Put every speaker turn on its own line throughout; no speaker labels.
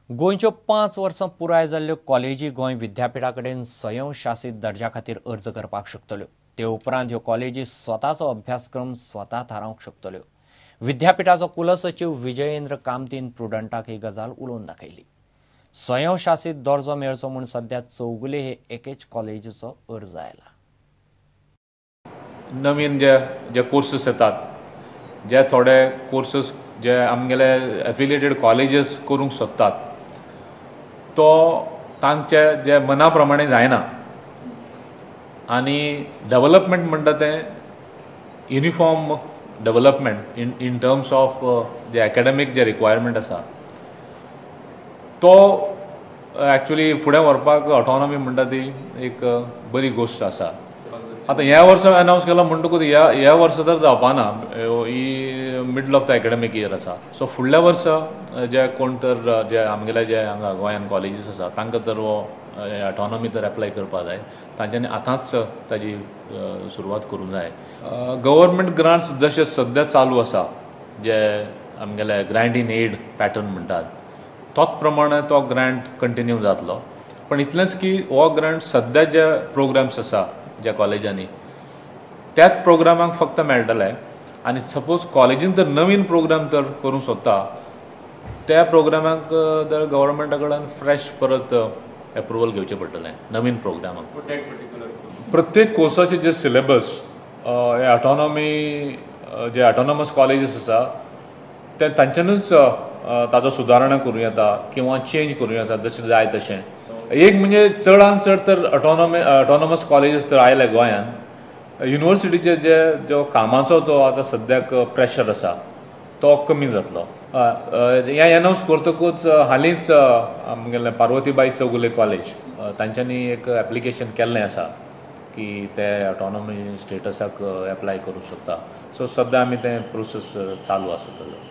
गोंयच्यो 5 वर्सां पुराय जाल्ल्यो कॉलेजी गोंय विद्यापीठा कडेन स्वयंशासीत दर्जा खातीर अर्ज करपाक शकतल्यो. ते उपरांत ह्यो कॉलेजी स्वताचो अभ्यासक्रम स्वता थारावंक शकतल्यो. विद्यापीठाचो कुलसचीव विजयेंद्र कामतीन प्रुडंटाक ही गजाल उलोवन दाखयली. स्वयंशासीत दर्जो मेळचो म्हूण सध्या चौगुले हे एकेच कॉलेजीचो अर्ज आयला.
नवीन जे जे कोर्सेस येतात, जे थोडे कोर्सेस जे आमगेले एफिलिएटेड कॉलेजीस करूंक सोदतात तो तांचे जे मना प्रमाणे जायना आनी डेवलपमेंट म्हणटा तें uniform development in terms of J academic J requirement आसा तो एक्चुअली फुडें व्हरपाक ऑटोनॉमी म्हणटा ती एक बरी गोश्ट आसा. आतां ह्या वर्सा अनावन्स केला म्हणटकूच ह्या वर्सा तर जावपाना, ही middle of the academic year आसा. सो फुडल्या वर्सा जे कोण तर जे आमगेले जे हांगा गोंयान कॉलेजीस आसा तांकां तर हो ऑटोनॉमी तर एप्लाय करपाक जाय, तांच्यांनी आतांच ताजी सुरवात करूंक जाय. गव्हर्मेंट ग्रांट्स जशे सद्या चालू आसा जे आमगेले ग्रांट इन एड पॅटर्न म्हणटात तोच प्रमाणे तो ग्रांट कंटिन्यू जातलो. पण इतलेंच की हो ग्रांट सद्या जे प्रोग्राम्स आसा ज्या कॉलेजांनी त्याच प्रोग्रामाक फक्त मेळटले आनी सपोज कॉलेजीन तर नवीन प्रोग्राम तर करूंक सोदता त्या प्रोग्रामाक तर गव्हर्मेंटा कडल्यान फ्रेश परत एप्रुवल घेवचें पडटलें नवीन प्रोग्रामाक. प्रत्येक कोर्साचे जे सिलेबस हे ऑटोनॉमी जे ऑटोनॉमस कॉलेजीस आसा ते तांच्यानूच ताजो सुदारणा करूं येता किंवा चेंज करूं येता जशें जाय तशें. एक म्हणजे चडान चड तर ऑटोनॉमस कॉलेजीस तर आयले गोंयान, युनिवर्सिटीचे जे जो कामाचो जो आतां सद्याक प्रेशर आसा तो कमी जातलो. हें अनावन्स करतकूच हालींच आमगेलें पार्वतीबाई चौगुले कॉलेज तांच्यांनी एक एप्लिकेशन केल्लें आसा की ते ऑटोनॉमी स्टेटसाक एप्लाय करूंक शकता. सो सद्या आमी तें प्रोसेस चालू आसा ताजो.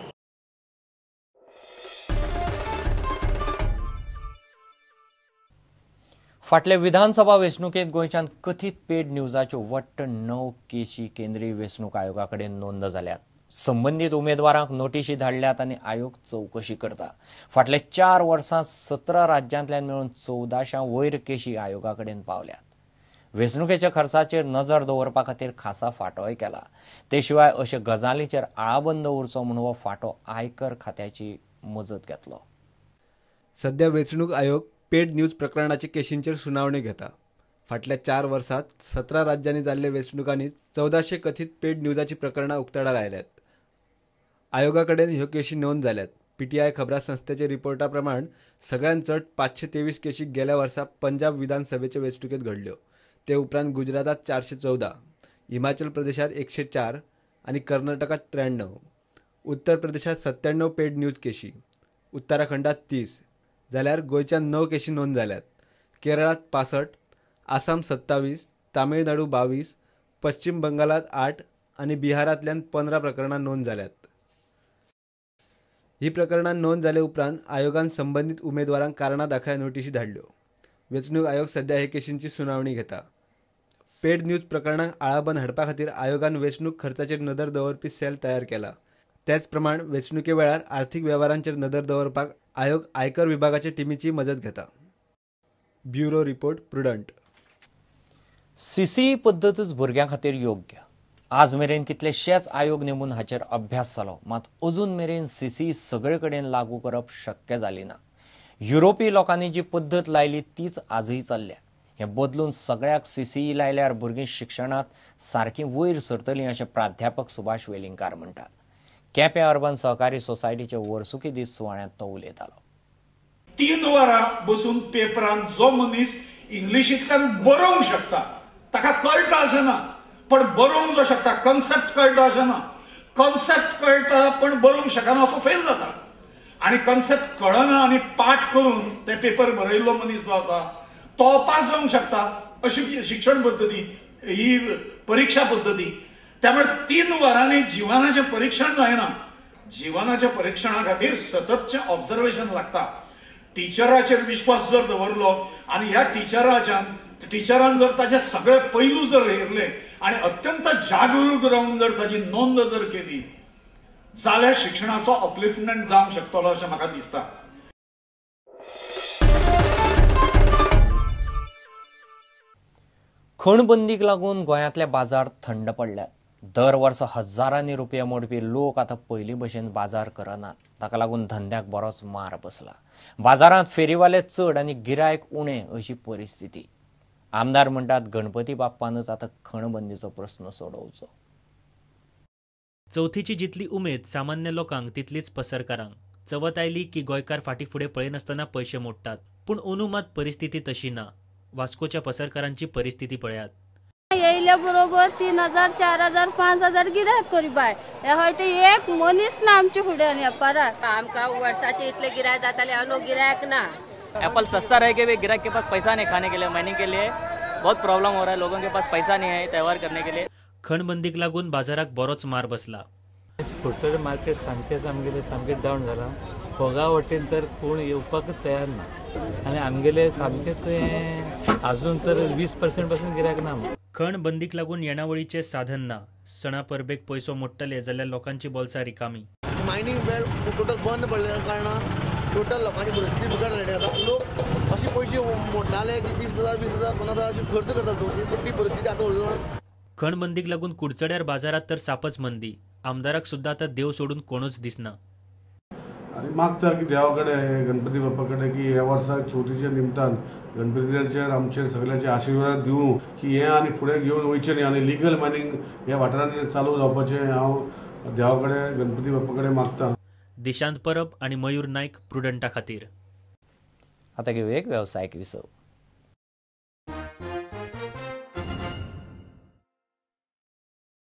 फाटले विधानसभा वेंचणुकेंत गोंयच्यान कथीत पेड न्यूजाच्यो वट्ट 9 केशी केंद्रीय वेंचणूक आयोगा कडेन नोंद जाल्यात. संबंदीत उमेदवारांक नोटिशी धाडल्यात आनी आयोग चवकशी करता. फाटल्या 4 वर्सांत 17 राज्यांतल्यान मेळून 1400 वयर केशी आयोगा कडेन पावल्यात. वेंचणुकेच्या खर्चाचेर नजर दवरपा खातीर खासा फांटोय केला. ते शिवाय अशे गजालींचेर आळाबंद उरचो म्हूण हो फांटो आयकर खात्याची मजत घेतलो.
सध्या वेंचणूक आयोग पेड न्यूज प्रकरणाचे केशींचेर सुनावणी घेता. फाटल्या 4 वर्सांत 17 राज्यांनी जाल्ल्या वेंचणुकांनी 1400 कथीत पेड न्यूजाची प्रकरणां उक्ताडार आयल्यात. आयोगा कडेन ह्यो केशी नोंद जाल्यात. पीटीआय खबरां संस्थेच्या रिपोर्टा प्रमाण सगळ्यांत चड 523 केशी गेल्या वर्सा पंजाब विधानसभेचे वेंचणुकेंत घडल्यो. ते उपरांत गुजरातांत 414, हिमाचल प्रदेशांत 104 आनी कर्नाटकांत 93, उत्तर प्रदेशांत 97 पेड न्यूज केशी, उत्तराखंडांत 30 जाल्यार गोंयच्यान 9 केशी नोंद जाल्यात. केरळांत 65, आसाम 27, तामिळनाडू 22, पश्चिम बंगालांत 8 आनी बिहारांतल्यान 15 प्रकरणां नोंद जाल्यात. ही प्रकरणां नोंद जाले उपरांत आयोगान संबंदीत उमेदवारांक कारणां दाखय नोटिशी धाडल्यो. वेंचणूक आयोग सध्या हे केशींची सुनावणी घेता. पेड न्यूज प्रकरणांक आळाबंद हाडपा खातीर आयोगान वेंचणूक खर्चाचेर नदर दवरपी सेल तयार केला. त्याच प्रमाण वेंचणुके वेळार आर्थिक वेव्हारांचेर नदर दवरपाक आयोग आयकर विभागाच्या टिमीची मजत घेता. Bureau report, Prudent.
CCE पद्दतच भुरग्यां खातीर योग्य. आज मेरेन कितलेशेच आयोग नेमून हाचेर अभ्यास जालो, मात अजून मेरेन सीसीई सगळे कडेन लागू करप शक्य जाली ना. युरोपी लोकांनी जी पद्दत लायली तीच आजय चल्ल्या. हें बदलून सगळ्याक सीसीई लायल्यार भुरगीं शिक्षणांत सारकीं वयर सरतलीं अशें प्राध्यापक सुभाष वेलिंगकार म्हणटात. केपें अर्बन सहकारी सोसायटीचे वर्सुकी दीस सुवाळ्यांत तो उलयतालो.
3 वरां बसून पेपरान जो मनीस इंग्लिशींतल्यान बरोवंक शकता ताका कळटा अशें ना, पण बरोवंक जो शकता कॉन्सेप्ट कळटा अशें ना, कॉन्सेप्ट कळटा पण बरोवंक शकना असो फेल जाता. आनी कॉन्सेप्ट कळना आनी पाठ करून ते पेपर बरयल्लो मनीस जो आसा तो पास जावंक शकता. अशी शिक्षण पद्दती ही परिक्षा पद्दती. त्यामुळे 3 वरांनी जिवनाचें परिक्षण जायना. जिवनाच्या परिक्षणा खातीर सततचें ऑब्जर्वेशन लागता. टिचराचेर विश्वास जर दवरलो आनी ह्या टिचरान जर ताचे सगळे पैलू जर हेरले आनी अत्यंत जागरूक रावन जर ताजी नोंद जर केली जाल्यार शिक्षणाचो अपलिफ्टमेंट जावंक शकतलो अशें म्हाका दिसता.
खणबंदीक लागून गोंयांतले बाजार थंड पडल्यात. दर वर्सा हजारांनी रुपया मोडपी लोक आतां पयलीं भशेन बाजार करनात. ताका लागून धंद्याक बरोच मार बसला. बाजारांत फेरीवाले चड आनी गिरायक उणें अशी परिस्थिती. आमदार म्हणटात गणपती बाप्पानच आतां खणबंदीचो प्रस्न सोडोवचो.
चवथीची जितली उमेद सामान्य लोकांक तितलीच पसरकारांक. चवथ आयली की गोंयकार फाटी फुडें पळयनासतना पयशे मोडटात. पूण अंदू मात परिस्थिती तशी ना. वास्कोच्या पसरकारांची परिस्थिती पळयात.
येयल्या बरोबर 3,000 4,000 5,000 गिरायक करी बाय. हे फावटी एक मनीस ना आमच्या फुड्यान वेपाराक.
आमकां वर्साचे इतले गिरायक जाताले, अंदू गिरायक ना.
एप्पल सस्ता रह के भी गिरायक के पास पैसा नहीं, खाने के लिए, माइनिंग के लिए बहुत प्रॉब्लम हो रहा है. लोगों के पास पैसा नहीं है त्यौहार करने के लिए.
खणबंदीक लागून बाजाराक बरोच मार बसला.
कुडचडे मार्केट सामकेंच आमगेलें सामकें डावन जालां. फोगा वटेन तर कोण येवपाकच तयार ना आनी आमगेलें सामकेंच आजून तर 20% पासून गिरायक ना.
खणबंदीक लागून येणावळीचें साधन ना. सणा परबेक पयसो मोडटले जाल्यार लोकांची बोल्सां रिकामी.
मायनींग बेल टोटल बंद पडल्या कारणान टोटल लोकांची परिस्थिती बिगड जाली. आतां लोक अशे पयशे मोडटाले की 20,000 20,000 50,000 अशे खर्च करतात. ती परिस्थिती आतां उरना.
खणबंदीक लागून कुडचड्यार बाजारात तर सापच मंदी. आमदाराक सुद्दां आतां देव सोडून कोणूच दिसना.
आनी मागता की देवा कडेन, गणपती बाप्पा कडेन की ह्या वर्सा चवथीच्या निमतान गणपतीचेर आमचे सगळ्यांचे आशिर्वाद दिवं की हें आनी फुडें घेवन वयचें न्ही आनी लिगल मायनींग ह्या वाठारांनी चालू जावपाचें हांव देवा कडेन, गणपती बाप्पा कडेन मागता.
दिशांत परब आनी मयूर नायक, प्रुडंटा खातीर.
आतां घेवया एक वेवसायीक विसव.